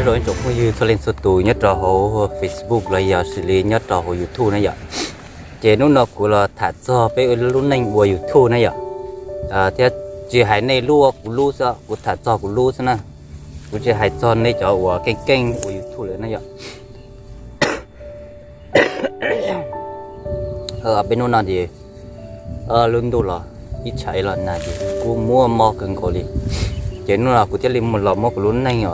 Rau ib tsoom phooj ywg txhua leej txhua tus nyob rau hauv Facebook los yog xws li nyob rau hauv YouTube na yom. Ces hnub no kuv los tham txog peb lub neej ua YouTube na yom. Thiab tsis hais nej lub, kuv lub xwb, kuv tham txog kuv lub xwb na. Kuv tsis hais txog nej cov uas keej keej ua YouTube lawm na yom. Peb hnub no ces lub ntuj los ib tshav ib los nag ces kuj muaj mob kawg nkaus li. Ces hnub no kuv thiaj li los muab kuv lub neej,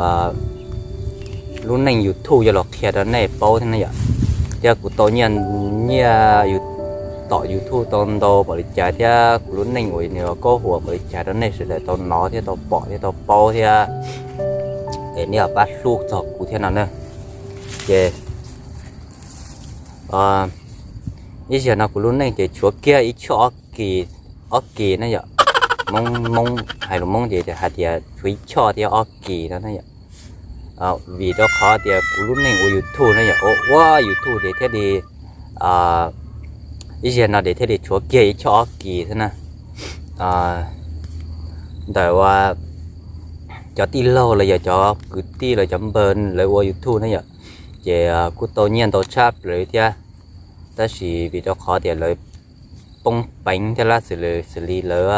lub neej YouTube yuav los qhia rau nej paub thiab na yom. Thiab kuv tau nyiaj, nyiaj tom YouTube tau ntau npaum li cas thiab kuv lub neej uas nws kaub huam npaum li cas rau nej sawv daws tau hnov thiab tau pom thiab tau paub thiab, es nej ho pab hlub txog kuv thiab no na. Ces ib zaug no kuv lub neej ces tshuav kiag ib choj ob kis, ob kis na yom. Hmoob, Hmoob hais lus Hmoob ces hais tias tshuav ib choj thiab ob kis no na yom. Vim rau qhov tias kuv lub neej ua YouTube na yom, ua ua YouTube ces thiaj li, ib zaug no ces thiaj li tshuav kiag ib choj ob kis xwb na. Ntawm uas cov tij laug los yog cov kwv tij los cov npawg lawv ua YouTube na yom, ces kuj tau nyiaj ntau tshaj plaws thiab. Tab sis vim rau qhov tias lawv poob peev thiab lab xws li, xws li lawv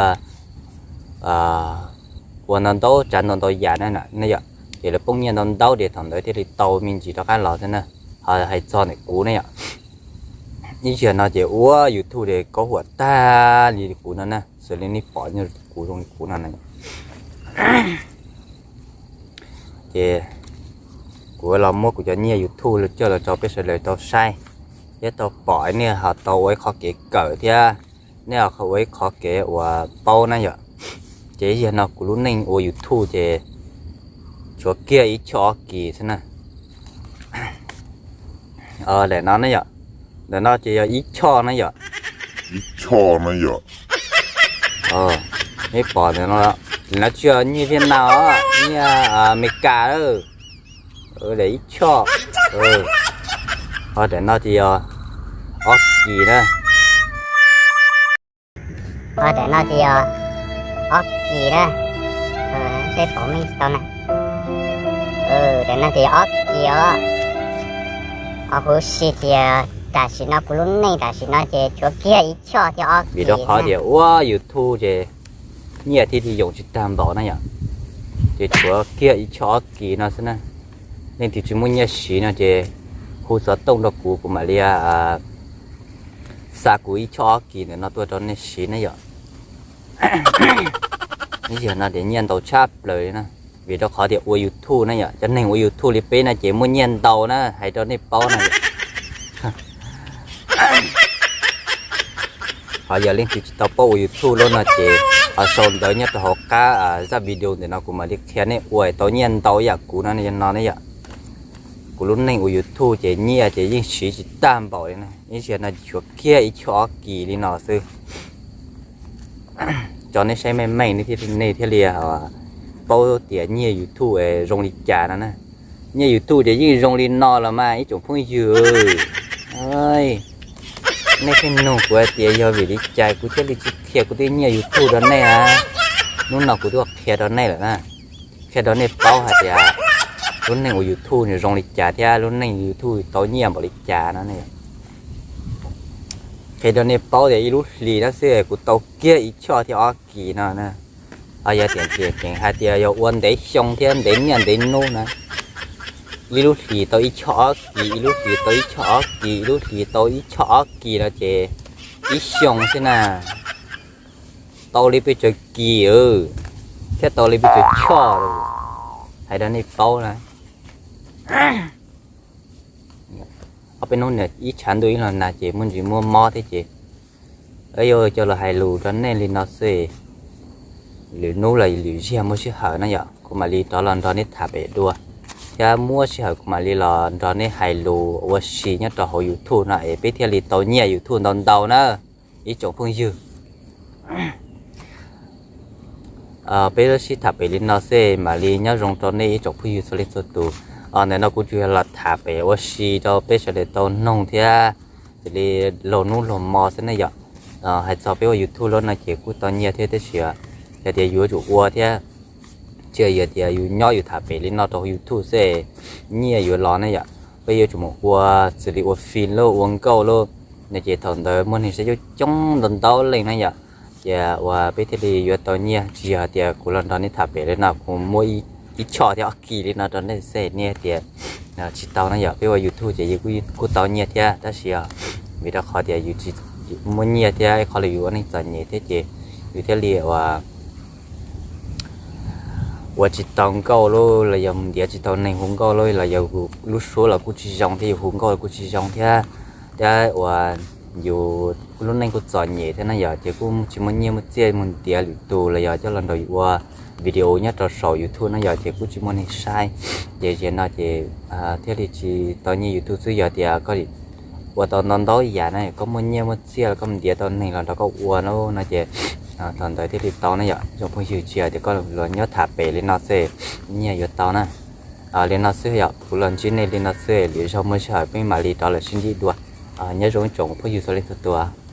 ua ntau ntau tsav ntau ntau yam na yom, ces lawv poob nyiaj ntau ntau ces thaum ntawd thiaj li tau me ntsis rov qab los thiab na. Ho hais txog ntawm kuv ne yom, ib zaug no ces ua YouTube ces kaub huam tag li kuv no na, xws li nej pom kuv zoo li kuv no na. Ces kuv los muab kuv cov nyiaj YouTube coj los rau peb sawv daws tau saib thiab tau pom, nej ho tau ua ib qhov kev kawm thiab nej ho ua ib qhov kev uas paub na yom. Ces yog no kuv lub neej ua YouTube ces tshuav kiag ib choj ob kis xwb na. Ntawm no ne yom, ntawm no ces yog ib choj na yom. Ib choj na yom. Nej pom ntawm no, no tsis yog nyiaj Viaj Nam os, nyiaj Amelikas lawm. Ib choj. Ho ntawm no ces yog ob kis na. Ho ntawm no ces yog ob kis na. Seb pom meej tsis tau na. Ntawm no ces yog ob kis os. Ho kuv sim tias tam sim no kuv lub neej tam sim no ces tshuav kiag ib choj thiab ob kis. Vim rau qhov tias ua YouTube ces nyiaj thiaj li yoo tsis tag npaum na yom. Ces tshuav kiag ib choj ob kis no xwb na. Leej twg tsis muaj nyiaj siv no ces hu xov tooj rau kuv, kuv mam li xa kuv ib choj ob kis ntawm no tuaj rau nej siv na yom. Ib zaug no ces nyiaj ntau tshaj plaws li na. Vim rau qhov tias ua YouTube na yom, cov neeg ua YouTube li peb no ces muaj nyiaj ntau na, hais rau nej paub na yom. Ho yog leej twg tsis tau paub ua YouTube lawm no ces ho sau ntawv nyob rau hauv qab zaj video ntawm no kuv mam li qhia nej ua tau nyiaj ntau yam kuv no no yom. Kuv lub neej ua YouTube ces nyiaj ces yeej siv tsis tag npaum li na. Ib zaug no tshuav kiag ib choj ob kis li no xwb. Tso nej saib meej meej nej thiaj li paub tias nyiaj YouTube zoo li cas no na. Nyiaj YouTube ces yeej zoo li no los mas ib tsoom phooj ywg. Nej thiaj nug kuv hais tias yog vim li cas kuv thiaj li tsis qhia kuv tej nyiaj YouTube rau nej a. Hnub no kuv twb qhia rau nej lawm na. Qhia rau nej paub hais tias lub neej ua YouTube nws zoo li cas thiab lub neej YouTube tau nyiaj npaum li cas no. Qhia rau nej paub tias ib lub hlis no xwb kuv tau kiag ib choj thiab ob kis no na. Ho yog tias tseem hais tias yog ua ntev xyoo thiab ntev niaj ntev hnub na, ib lub hlis tau ib choj ob kis, ib lub hlis tau ib choj ob kis, ib lub hlis tau ib choj ob kis no ces ib xyoo xwb na, tau li pes tsawg kis thiab tau li pes tsawg choj, hais rau nej paub na. Ob peb hnub no ib tshav ntuj ib los nag ces muaj ntsis muaj mob thiab ces yuav coj los hais lus rau nej li no xwb. Lwm hnub los lwm zaug muaj sij hawm na yom, kuv mam li rov los nrog nej tham pem dua, thiab muaj sij hawm kuv mam li los nrog nej hais lus ua si nyob rau hauv YouTube no es peb thiaj li tau nyiaj YouTube ntau ntau na ib tsoom phooj ywg. Peb sib tham pem li no xwb, mam li nyob zoo rau nej ib tsoom phooj ywg txhua leej txhua tus. Ntawm no kuv tsuas yog los tham pem ua si rau peb sawv daws tau noog thiab cia li laug hnub laug hmo xwb ne yom. Hais txog peb ua YouTube lawm no ces kuj tau nyiaj thiab tab sis yog tias yuav tsum ua thiab Tsis yog tias yus nyob yus tham pem li no rau YouTube xwb nyiaj yuav los ne yom. Peb yuav tsum mus ua xws li ua fim los ua nkauj los no ces thaum ntawd muaj neeg saib coob coob ntau ntau leej na yom. Ces uas peb thiaj li yuav tau nyiaj, tsis yog tias kuv los nrog nej tham pem li no kuv muab ib choj thiab ob kis li no rau nej xwb nej tias tsis tau na yom. Peb ua YouTube ces yus kuj tau nyiaj thiab tab sis vim rau qhov tias yus tsis muaj nyiaj thiab ib qhov li yus ua neej txom nyem thiab ces yus thiaj li ua ua tsis tau nkauj los yog mus ntiav tsis tau neeg hu nkauj los yog lub suab los kuj tsis zoo thiab yus hu nkauj los kuj tsis zoo thiab. Thiab uas yus lub neej kuj txom nyem thiab na yom, ces kuj tsis muaj nyiaj muaj txiaj mus ntiav lwm tus los yog coj los nrog yus ua video nyob rau saum YouTube na yom, ces kuj tsis muaj neeg saib. Ces tiam no ces thiaj li tsis tau nyiaj YouTube xwb. Yog tias koj ua tau ntau ntau yam na, koj muaj nyiaj muaj txiaj los koj mus ntiav tau neeg los nrog koj ua no ces thaum ntawd thiaj li tau na yom. Tsoom phooj ywg, tsis yog tias koj los nyob tham pem li no xwb nyiaj yuav tau na. Li no xwb yom, kuv los ntsib nej li no xwb, lwm zaug muaj sij hawm peb mam li rov lawm sib ntsib dua. Nyob zoo ib tsoom phooj ywg txhua leej txhua tus.